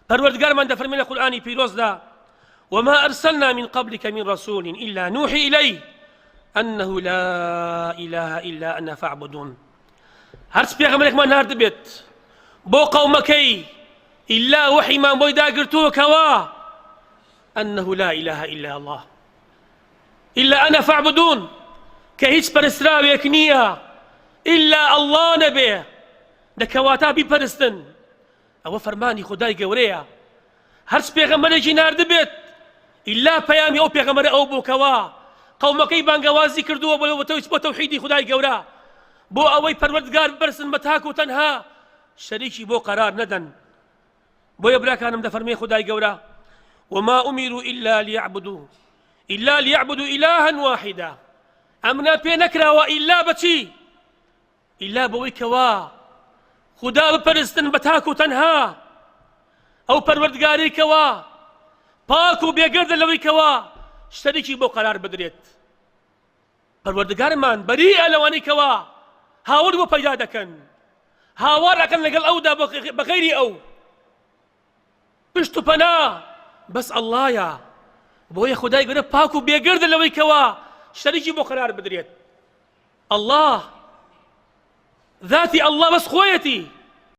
پەروەردگارمان دەفەرمێ لە قورئانی پیرۆزدا وما أرسلنا من قبلك من رسول إلا نوحي إليه أنه لا إله إلا أنا فاعبدون هەرچ پێغەمبەرێکمان ناردبێت بۆ قەومەکەی ئیلا وەحیمان بۆی داگرتووە کەوا أنه لا إله إلا الله إلا أنا فاعبدون کە هیچ پەرستراوێک نییە إلا الله نەبێ دەکەواتا بیپەرستن ئەوە فەرمانی خودای گەورەیە هەرچ پێغەمبەرێکی ناردبێت ئیلا پەیامی ئەو پێغەمبەرە ئەو بوو کەوا قەومەکەی بانگەوازی کردووە بۆ بۆ تەوحیدی خودای گەورە بۆ ئەوەی پەروەردگار بپەرستن بە تاک و تەنها شەریکی بۆ قەرار نەدەن. بۆیە براکانم دەفەرمێ خودای گەورە وما أمروا إلا ليعبدوا إلا ليعبدوا إلها واحدا ئەمنا پێ نەکراوە ئیلا بەچی ئیلا بەوەی کەوا خودا بپەرستن بە تاک و تەنها ئەو پەروەردگارەی کەوا پاک و بێگەردە لەوەی کەوا شەریکی بۆ قەرار بدرێت. پەروەردگارمان بەریئە لەوانەی کەوا هاوار بۆ پەیدا دەکەن هاوار ئەکەن لەگەڵ ئەودا بە غەیری ئەو پشت و پەنا بەس ئەڵڵایە بۆیە خدای گەورە پاک و بێگەردە لەوەی کەوا شەریکی بۆ قەرار بدرێت ئەڵڵا ذاتی ئەڵڵا بەس خۆیەتی.